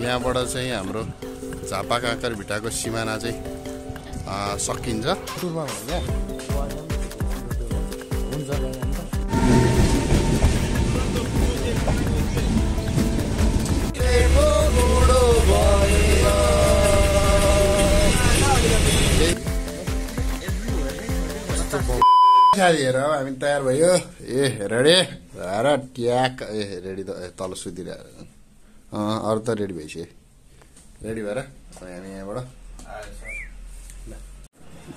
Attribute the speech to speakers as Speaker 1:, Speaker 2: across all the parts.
Speaker 1: यहाँबाट चाहिँ हाम्रो झापा काँकर भिटाको सिमाना चाहिँ सकिन्छ। टुरमा क्या हुन्छ। हेर हामी तयार भयो। ए रेडी र ट्याक ए रेडी त तल सुतिरहेको अरू त रेडी भइसक्यो। रेडी भएर हामी यहाँबाट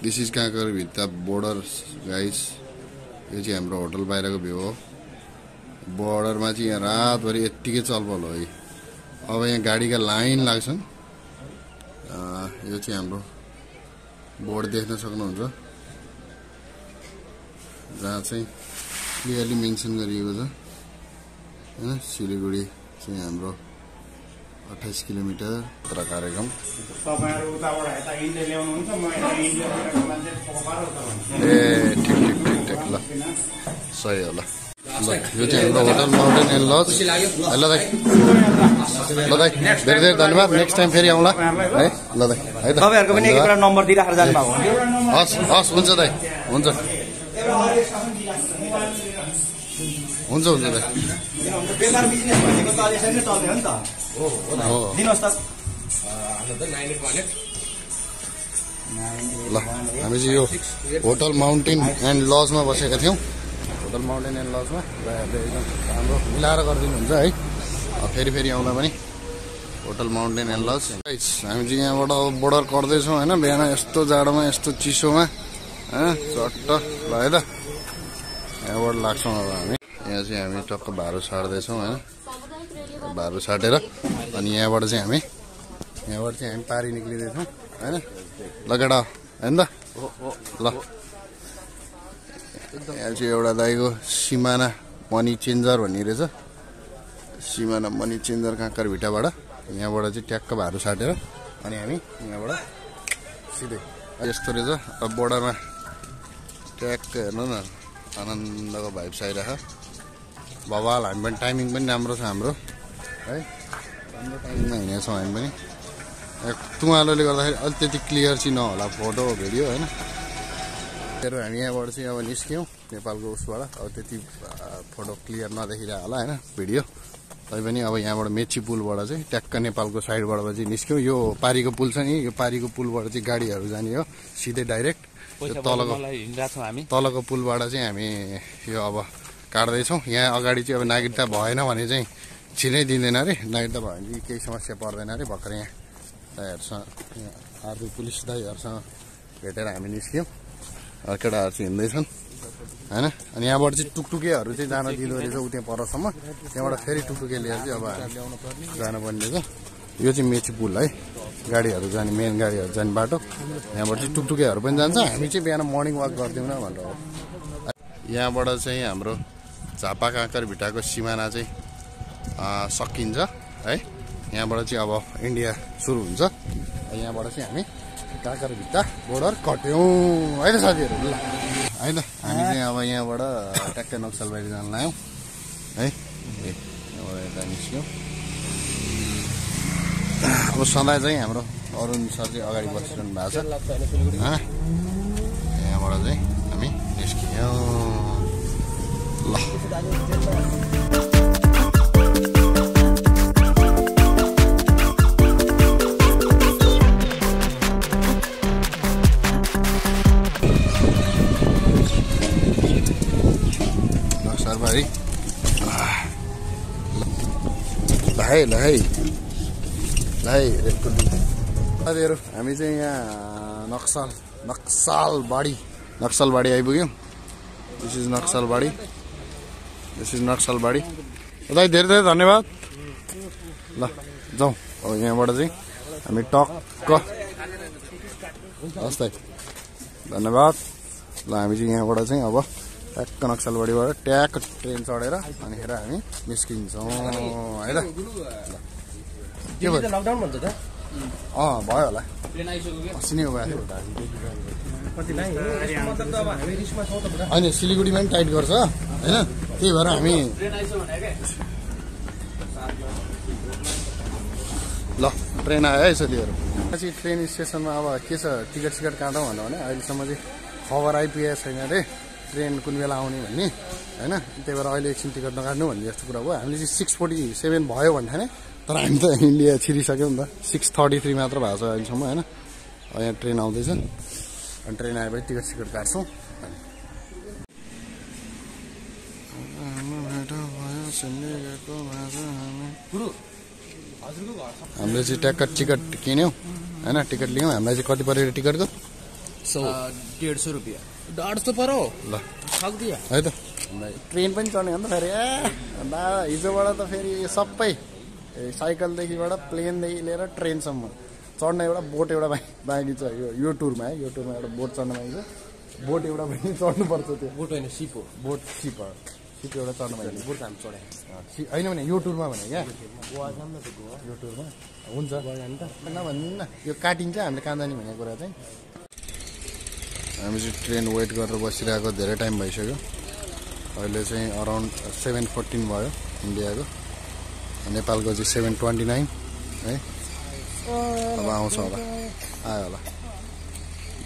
Speaker 1: दिस इज काँकर भित्ता बोर्डर गाइस। यो चाहिँ हाम्रो होटल बाहिरको भ्यू हो। बोर्डरमा चाहिँ यहाँ रातभरि यत्तिकै चलपल हो है। अब यहाँ गाडीका लाइन लाग्छन्। यो चाहिँ हाम्रो बोर्ड देख्न सक्नुहुन्छ जहाँ चाहिँ क्लियरली मेन्सन गरिएको छ होइन। सिलगढी चाहिँ हाम्रो 28 किलोमिटर तर कार्यक्रम। ए ठिक ठिक ठिक ठिक ल सही हो ल। यो चाहिँ हाम्रो होटल माउन्टेन एन्ड लज। ल दाइ ल दाइ धेरै धेरै धन्यवाद। नेक्स्ट टाइम फेरि आउँला है। ल दाइ है त
Speaker 2: तपाईहरुको पनि एकपल्ट नम्बर दिइराखेर जानु भएको हो।
Speaker 1: हस् हस् हुन्छ दाइ हुन्छ हुन्छ हुन्छ दाइ।
Speaker 2: बेकार बिजनेस भनेको त यसरी नै चल्दैन नि त। हो दिनुहोस् त।
Speaker 1: ल हामी चाहिँ यो होटल माउन्टेन एन्ड लजमा बसेका थियौँ। होटल माउन्टेन एन्ड लजमा एकदम राम्रो मिलाएर गरिदिनुहुन्छ है। फेरि फेरि आउँदा पनि होटल माउन्टेन एन्ड लज। हामी चाहिँ यहाँबाट अब बोर्डर गर्दैछौँ होइन। बिहान यस्तो जाडोमा यस्तो चिसोमा चट्ट ल है त यहाँबाट लाग्छौँ अब हामी। यहाँ चाहिँ हामी टक्क भारू सार्दैछौँ होइन। भारू साटेर अनि यहाँबाट चाहिँ हामी पारी निक्लिँदैछौँ होइन। ल केटा होइन त ल। यहाँ चाहिँ एउटा दाइको सिमाना मनी चेन्जर भन्ने रहेछ। सिमाना मनी चेन्जर काँकर भिटाबाट यहाँबाट चाहिँ ट्याक्क भारू साटेर अनि हामी यहाँबाट सिधै यस्तो रहेछ। अब बोर्डरमा ट्याक्क हेर्नु न आनन्दको भाइब्स आइरहेको बवाल। हामी पनि टाइमिङ पनि राम्रो छ हाम्रो है। राम्रो टाइमिङमा हिँडेको छौँ हामी पनि। तुवालोले गर्दाखेरि अलिक त्यति क्लियर चाहिँ नहोला फोटो भिडियो होइन। हामी यहाँबाट चाहिँ अब निस्क्यौँ नेपालको उसबाट। अब त्यति फोटो क्लियर नदेखिरहेको होला होइन भिडियो। तैपनि अब यहाँबाट मेची पुलबाट चाहिँ ट्याक्क नेपालको साइडबाट चाहिँ निस्क्यौँ। यो पारीको पुल छ नि। यो पारीको पुलबाट चाहिँ गाडीहरू जाने हो सिधै डाइरेक्ट। तलको पुलबाट चाहिँ हामी यो अब काट्दैछौँ। यहाँ अगाडि चाहिँ अब नागरिकता भएन भने चाहिँ छिनै दिँदैन अरे। नागरिकता भयो भने केही समस्या पर्दैन अरे। भर्खर यहाँ दाइहरूसँग आर्मी पुलिस दाइहरूसँग भेटेर हामी निस्क्यौँ। केटाहरू चाहिँ हिँड्दैछन् होइन। अनि यहाँबाट चाहिँ टुकटुकेहरू चाहिँ जान दिँदो रहेछ उ त्यहाँ परसम्म। त्यहाँबाट फेरि टुकटुके लिएर चाहिँ अब हामी जानुपर्ने रहेछ। यो चाहिँ मेची पुल है। गाडीहरू जाने मेन गाडीहरू जाने बाटो। यहाँबाट चाहिँ टुकटुकेहरू पनि जान्छ। हामी चाहिँ बिहान मर्निङ वाक गरिदिउँ न भनेर हो। यहाँबाट चाहिँ हाम्रो झापा काँकर भिटाको सिमाना चाहिँ सकिन्छ है। यहाँबाट चाहिँ अब इन्डिया सुरु हुन्छ। यहाँबाट चाहिँ हामी काँकर भिट्टा बोर्डर कट्यौँ है त साथीहरू। ल है त हामी चाहिँ अब यहाँबाट ट्याक्कै नक्सलबारी जान लाग्यौँ है। यहाँबाट यता निस्क्यौँ। अब सधैँ चाहिँ हाम्रो अरुण सर चाहिँ अगाडि बसिरहनु भएको छ। यहाँबाट चाहिँ हामी निस्क्यौँ ल। नक्सलबारी साथीहरू हामी चाहिँ यहाँ नक्सलबाडी आइपुग्यौँ। This is Naxalbari. दाइ धेरै धेरै धन्यवाद। ल जाउँ अब यहाँबाट चाहिँ हामी टक्क हस् दाइ धन्यवाद। ल हामी चाहिँ यहाँबाट चाहिँ अब ट्याक्क नक्सलबाडीबाट ट्याक्क ट्रेन चढेर अनिखेर हामी निस्किन्छौँ है त। के भयो लकडाउन भन्छ त? भयो होला। अस्ति नै गएको होइन सिलगढीमा पनि टाइट गर्छ होइन। त्यही भएर हामी ल ट्रेन आयो है साथीहरू पछि ट्रेन स्टेसनमा अब के छ टिकट सिकट काटौँ भन्यो भने अहिलेसम्म चाहिँ खबर आइपुगेको छैन अरे ट्रेन कुन बेला आउने भन्ने होइन त्यही भएर अहिले एकछिन टिकट नकाट्नु भन्ने जस्तो कुरा भयो हामीले चाहिँ 6:47 भयो भन्थ्यो नि तर हामी त इन्डिया छिरिसक्यौँ नि त 6:33 मात्र भएको छ अहिलेसम्म होइन यहाँ ट्रेन आउँदैछ अनि ट्रेन आएपछि टिकट सिकट काट्छौँ हामीले चाहिँ ट्याक्क टिकट किन्यौँ होइन टिकट लियौँ हामीलाई चाहिँ कति पऱ्यो टिकटको
Speaker 2: 150 रुपियाँ 150 पर्यो
Speaker 1: ल
Speaker 2: सक्दियो
Speaker 1: है त ट्रेन पनि चढ्ने हो नि त फेरि हिजोबाट त फेरि सबै साइकलदेखिबाट प्लेनदेखि लिएर ट्रेनसम्म चढ्न एउटा बोट एउटा बाँकी छ यो टुरमा है यो टुरमा एउटा बोट चढ्न बाँकी छ बोट एउटा पनि चढ्नुपर्छ त्यो
Speaker 2: बोट होइन सिप हो
Speaker 1: बोट सिप एउटा चढ्न बाँकी
Speaker 2: बोट हामी चढाएँ
Speaker 1: होइन भने यो टुरमा भने क्या यो टुरमा हुन्छ नभनिदिनु न यो काटिन्छ हामीले कहाँ जाने भन्ने कुरा चाहिँ हामी चाहिँ ट्रेन वेट गरेर बसिरहेको धेरै टाइम भइसक्यो अहिले चाहिँ अराउन्ड 7:14 भयो इन्डियाको नेपालको चाहिँ 7:29 है अब आउँछ होला आयो होला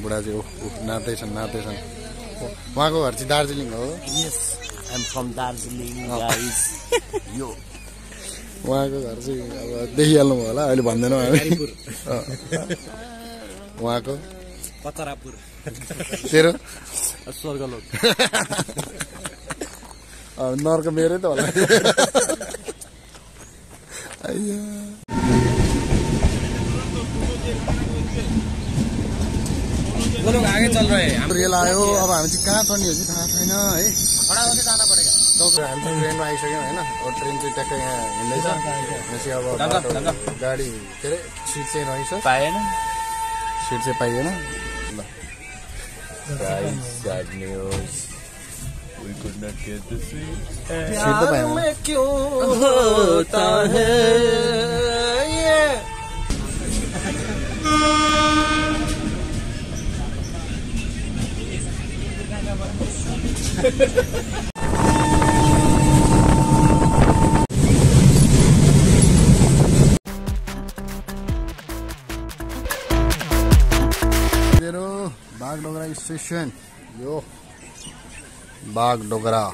Speaker 1: बुढा चाहिँ नाच्दैछन् उहाँको घर चाहिँ दार्जिलिङ हो
Speaker 2: yes I am from Darjeeling guys यो
Speaker 1: उहाँको घर चाहिँ अब देखिहाल्नु भयो होला अहिले भन्दैनौँ हामी उहाँको
Speaker 2: पचरापुर
Speaker 1: तेरो
Speaker 2: स्वर्गलोक
Speaker 1: नर्क मेरै त होला
Speaker 2: आगे चल रहे हैं
Speaker 1: रेल आयो अब हामी चाहिँ कहाँ चढ्ने हो चाहिँ थाहा छैन है
Speaker 2: खडा होके जाना पड़ेगा
Speaker 1: हामी चाहिँ ट्रेनमा आइसक्यौँ होइन अब ट्रेन चाहिँ ट्याक्कै यहाँ हिँड्दैछ अब गाडी के अरे सिट चाहिँ रहेछ
Speaker 2: पाएन
Speaker 1: सिट चाहिँ पाइएन ल
Speaker 2: Sad news. We could not get the seat.
Speaker 1: Seat त पाएन
Speaker 2: क्यों होता है ये
Speaker 1: बागडोगरा स्टेसन यो बागडोगरा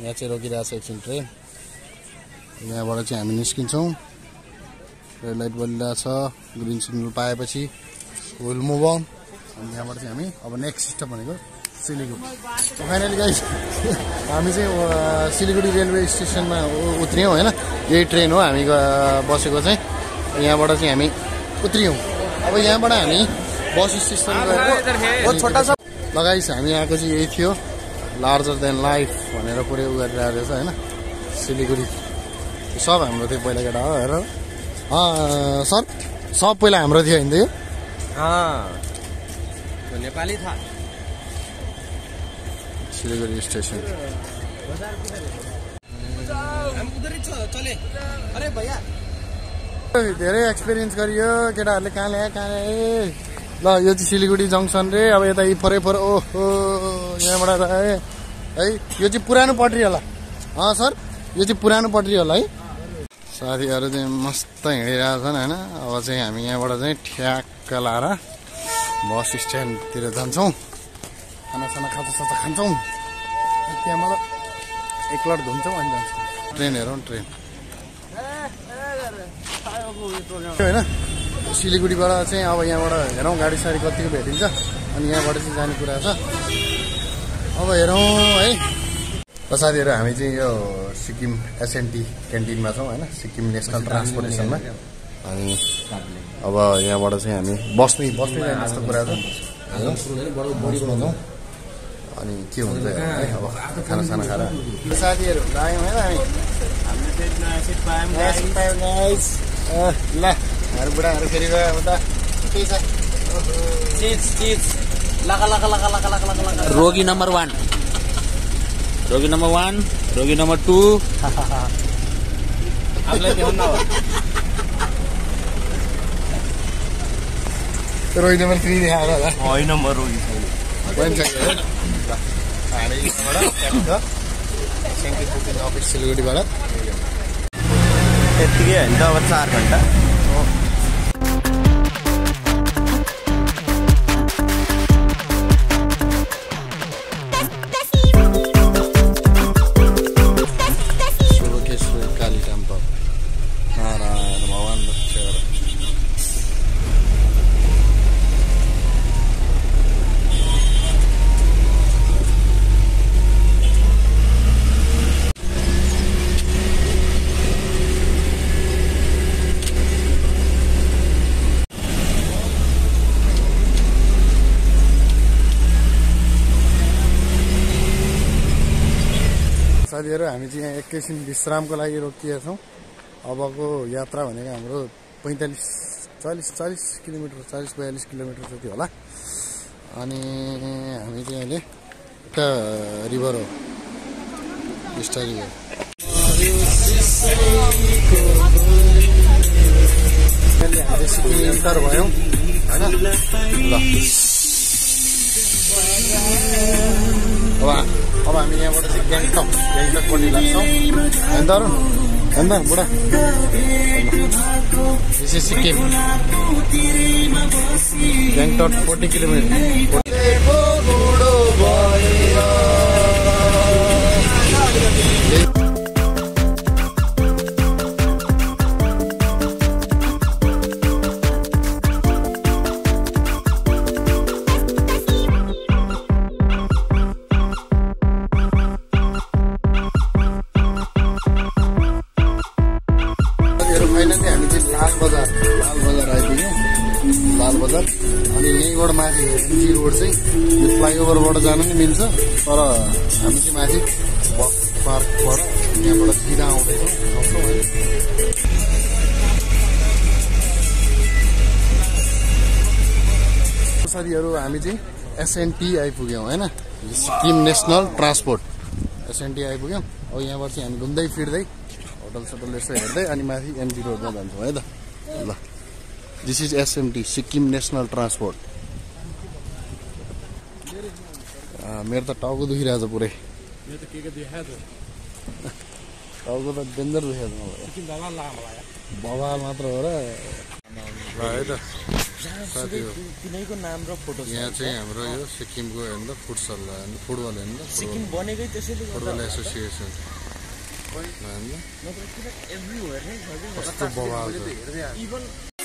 Speaker 1: यहाँ चाहिँ रोकिरहेको छ एकछिन ट्रेन यहाँबाट चाहिँ हामी निस्किन्छौँ रेड लाइट बलिरहेको छ ग्रिन सिग्नल पाएपछि विल मुभ अन अनि यहाँबाट चाहिँ हामी अब नेक्स्ट स्टप भनेको सिलिगुडी फाइनली गाइस हामी चाहिँ सिलिगुडी रेलवे स्टेसनमा उत्रियौँ होइन यही ट्रेन हो हामी बसेको चाहिँ यहाँबाट चाहिँ हामी उत्रियौँ अब यहाँबाट हामी बस स्टेसन लगाइस हामी आएको चाहिँ यही थियो लार्जर देन लाइफ भनेर पुरै उ गरिरहेको रहेछ होइन सिलिगुडी सब हाम्रो थियो पहिला केटा हो हेर सर सब पहिला हाम्रो थियो होइन यो
Speaker 2: नेपाली था
Speaker 1: सिलिगुडी स्टेसन
Speaker 2: अरे भैया
Speaker 1: धेरै एक्सपिरियन्स गरियो केटाहरूले कहाँ ल्याए ल यो चाहिँ सिलिगुडी जङ्सन रे अब यता फरै ओहो यहाँबाट है यो चाहिँ पुरानो पटरी होला सर यो चाहिँ पुरानो पटरी होला है साथीहरू चाहिँ मस्त हिँडिरहेछन् होइन अब चाहिँ हामी यहाँबाट चाहिँ ठ्याक्क लाएर बस स्ट्यान्डतिर जान्छौँ खानासाना खान्छौँ त्यहाँबाट एकलट घुम्छौँ अनि जान्छौँ ट्रेन हेरौँ ट्रेन होइन सिलिगुडीबाट चाहिँ अब यहाँबाट हेरौँ गाडी साडी कतिको भेटिन्छ अनि यहाँबाट चाहिँ जाने कुरा छ अब हेरौँ है साथीहरू हामी चाहिँ यो सिक्किम एसएनटी क्यान्टिनमा छौँ होइन सिक्किम नेसनल ट्रान्सपोर्टेसनमा अनि अब यहाँबाट चाहिँ हामी बस्नै जाने जस्तो कुरा छ अनि के हुन्छ है अब खानासाना खाएर साथीहरू लाग्यौँ है हामी ल हाम्रो बुढाहरू फेरि गयो उता केही छ
Speaker 2: रोगी नंबर 1 रोगी नंबर 1 रोगी नंबर 2 आपल्याला घेऊन नाव
Speaker 1: रोगी नंबर 3 देखाएर होला
Speaker 2: होइन म रोगी
Speaker 1: छैन अफिस सिलगढीबाट
Speaker 3: यतिकै होइन त अब 4 घण्टा
Speaker 1: काली टेम्पल नारायण भगवान रक्षा गर साथीहरु हामी चाहिँ यहाँ एकैछिन विश्रामको लागि रोकिएका छौं। अबको यात्रा भनेको हाम्रो 40 किलोमिटर 42 किलोमिटर जति होला। अनि हामी चाहिँ अहिले एउटा रिभर हो टिस्टा रिभर इन्टर भयौं हैन ल अब हामी यहाँबाट चाहिँ ग्याङटकपट्टि लाग्छौँ होइन त अरू होइन त बुढा दिस इज सिक्किम ग्याङटक 40 किलोमिटर हामी चाहिँ लाल बजार आइपुग्यौँ। लाल बजार अनि यहीँबाट माथि एमजी रोड चाहिँ यो फ्लाइओभरबाट जान नि मिल्छ, तर हामी चाहिँ माथि बस पार्कबाट यहाँबाट सिधा आउँछौँ है। साथीहरू हामी चाहिँ एसएनटी आइपुग्यौँ होइन, सिक्किम नेसनल ट्रान्सपोर्ट एसएनटी आइपुग्यौँ। अब यहाँबाट चाहिँ हामी घुम्दै फिर्दै होटल सटल यसो हेर्दै अनि माथि एमजी रोडमा जान्छौँ है त। ल this is SMT Sikkim national transport. मेरो त टाउको दुखिरहेछ पुरै, टाउको त डेन्जर दुखिरहेछ मलाई, बवाल मात्र हो र है त।
Speaker 3: नाम र फोटो
Speaker 1: यहाँ चाहिँ हाम्रो यो सिक्किमको हेर्नु त फुटसल फुटबल हेर्नु त
Speaker 3: सिक्किम बनेकै त्यसैले
Speaker 1: football association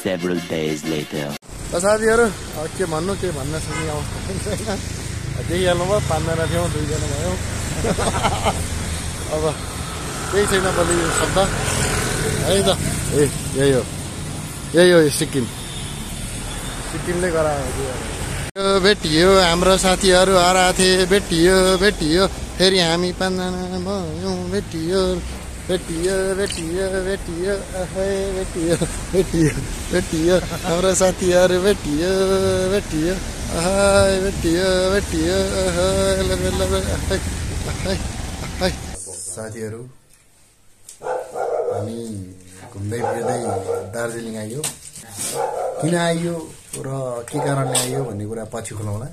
Speaker 3: Several days later.
Speaker 1: साथीहरू के भन्नु के भन्न सक्ने अवस्था छैन। देखिहाल्नु भयो 5 जना थियौँ 2 जना भयौँ। अब केही छैन बलि यो शब्द है त। यही हो सिक्किम, सिक्किमले गरायो। भेटियो हाम्रो साथीहरू हराएको थिए, भेटियो फेरि हामी 5 जना भयौँ। भेटियो हाम्रो साथीहरू भेटियो साथीहरू हामी घुम्दै फिर्दै दार्जिलिङ आइयो। किन आइयो र के कारणले आइयो भन्ने कुरा पछि खुलाउँला।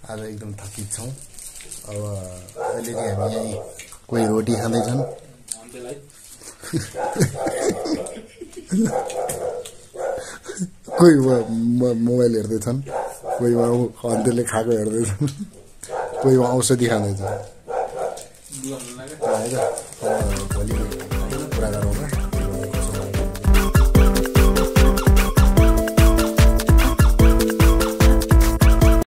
Speaker 1: आज एकदम थकित छौँ। अब अहिले चाहिँ हामी यहीँ कोही रोटी खाँदैछन्, कोही मोबाइल हेर्दैछन्, कोही अन्त्यले खाएको हेर्दैछन्, कोही औषधि खाँदैछन्।